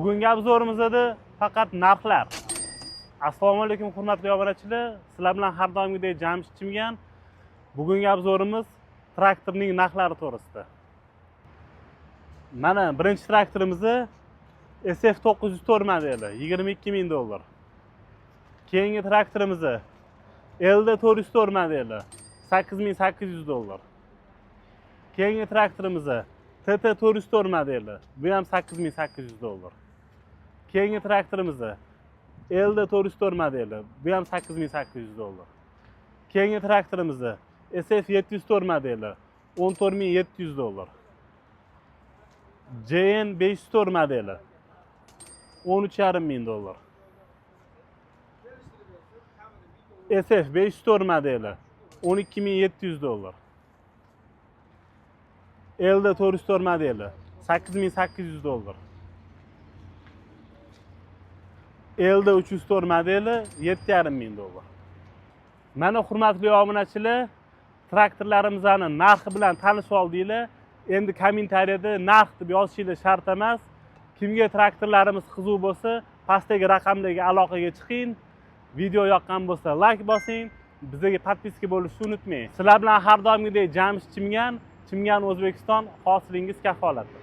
Bugungi обзор imizda faqat narxlar. Assalomu alaykum, hurmatli obunachilar. Sizlar bilan har doimgidek Jamshid Chimgan. Bugungi обзор imiz traktorning narxlari to'g'risida. Mana birinchi traktorimizni SF 904 modeli, 22 ming dollar. Keyingi traktorimizni LD 404 modeli, 8800 dollar. Keyingi traktorimizni TT 404 modeli, bu ham 8800 dollar. Keyingi traktorimizni LD 404 modeli, bu ham 8800 dollar. Keyingi traktorimizni SF 704 modeli, 14700 dollar. JN 504 modeli, 13,5 ming dollar. SF 504 modeli, 12700 dollar. LD 404 modeli, 8800 dollar. LD 304 modeli, 7,5 ming dollar. Mana, hurmatli obunachilar, traktorlarimizni narxi bilan tanishib oldinglar. Endi kommentariyada narx deb yozishinglar shart emas. Kimga traktorlarimiz qiziq bo'lsa, pastdagi raqamlarga aloqaga chiqing. Video yoqqan bo'lsa, layk bosing, bizga подписка bo'lishni unutmang. Sizlar bilan har doimgidek Jamshid Chimgan, Chimgan O'zbekiston, hosilingiz kafolati.